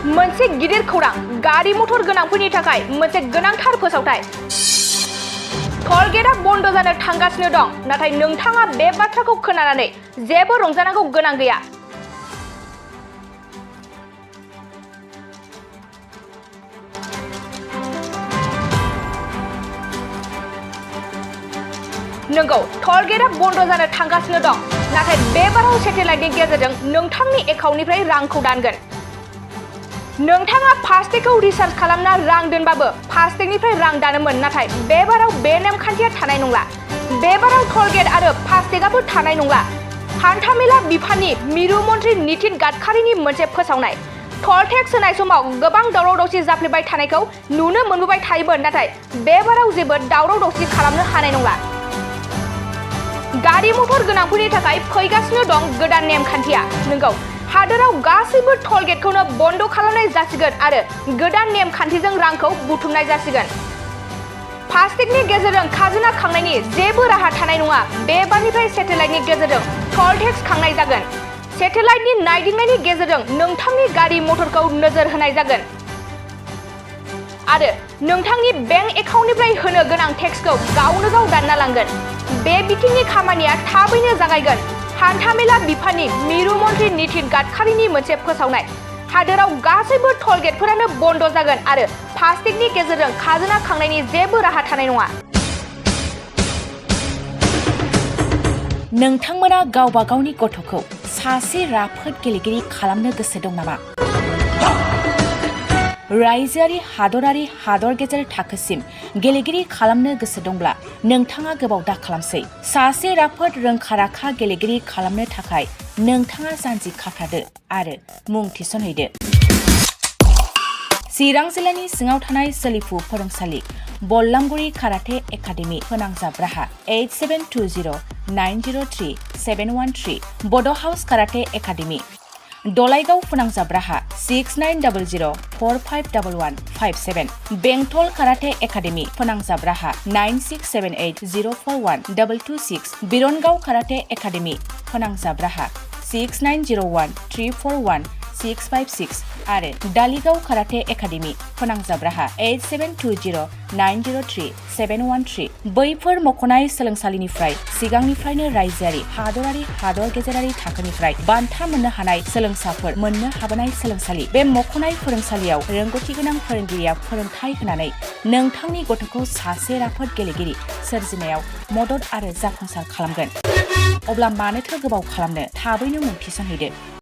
मोनसे गिदिर खौरां गारि मटर गोनांफोरनि थाखाय मोनसे गोनांथार फोसावथाय टल गेटआ बन्द जानो थांगासिनो दं नाथाय नोंथाङा बे बाथ्राखौ खोनानानै जेबो रंजानांगौ गोनां गैया नंगौ टल गेटआ बन्द जानो थांगासिनो दं नाथाय बे बाराव सेटेलाइटनि गेजेरजों नोंथांनि एकाउन्टनिफ्राय रांखौ दानगोन नोंथाङा फास्टेगखौ रिचार्ज खालामना रां दोनबाबो फास्टेगनिफ्राय रां दानोमोन नाथाय बे बाराव बे नेमखान्थिया थानाय नंला बे बाराव टल गेट आरो फास्टेगआबो थानाय नंला हान्थामेला बिफाननि मिरु मन्थ्रि नितिन गाडकारीनि मोनसे फोसावनाय टल टेक्स होनाय समाव गोबां दावराव दावसि जाफ्लेबाय थानायखौ नुनो मोनबोबाय थायोमोन नाथाय बे बाराव जेबो दावराव दावसि खालामनो हानाय नंला गारि मटर गोनांफोरनि थाखाय फैगासिनो दं गोदान नेमखान्थिया नंगौ हादोराव गासैबो टल गेटखौनो बन्द खालामनाय जासिगोन आरो गोदान नेमखान्थिजों रांखौ बुथुमनाय जासिगोन फास्टेगनि गेजेरजों खाजोना खांनायनि जेबो राहा थानाय नङा बे बारनिफ्राय सेटेलाइटनि गेजेरजों टल टेक्स खांनाय जागोन सेटेलाइटनि नायदिंनायनि गेजेरजों नोंथांनि गारि मटरखौ नोजोर होनाय जागोन आरो नोंथांनि बेंक एकाउन्टनिफ्राय होनो गोनां टेक्सखौ गावनो गाव दानना लांगोन बे बिथिंनि खामानिया थाबैनो जागायगोन हान्थामेला बिफाननि मिरु मन्थ्रि नितिन गाडकारीनि मोनसे फोसावनाय हादोराव गासैबो टल गेटफोरानो बन्द जागोन आरो फास्टेगनि गेजेरजों खाजोना खांनायनि जेबो राहा थानाय नङा नोंथांमोना गावबा गावनि गथ'खौ सासे राफोद गेलेगिरि खालामनो गोसो दं नामा रायजोआरि हादरारि हादर गेजेर थाखोसिम गेलेगिरि खालामनो गोसो दंब्ला नोंथाङा गोबाव दा खालामसै सासे राफोद रोंखा-राखा गेलेगिरि खालामनो थाखाय नोंथाङा जानजि खाफ्रादो आरो मुं थिसनहैदो चिरां जिल्लानि सिङाव थानाय सोलिफु फोरोंसालि बल्लामगुरि काराटे एकाडेमि फोनांजाब राहा 8720903713 बड' हाउस काराटे एकाडेमि दलाइगाव फोनांजाब राहा 6900451157 बेंटल काराटे एकाडेमि फोनांजाब राहा 9678041226 बिरनगाव काराटे एकाडेमि फोनांजाब राहा 6901341656 आरो दालिगाव काराटे एकाडेमि फोनांजाब राहा 8720903713 बैफोर मख'नाय सोलोंसालिनिफ्राय सिगांनिफ्रायनो रायजोआरि हादरारि हादर गेजेरारि थाखोनिफ्राय बान्था मोननो हानाय सोलोंसाफोर मोननो हाबोनाय सोलोंसालि बे मख'नाय फोरोंसालियाव रोंगौथि गोनां फोरोंगिरिया फोरोंथाय होनानै नोंथांनि गथ'खौ सासे राफोद गेलेगिरि सोरजिनायाव मदद आरो जाफुंसार खालामगोन अब्ला मानोथो गोबाव खालामनो थाबैनो मुं थिसनहैदो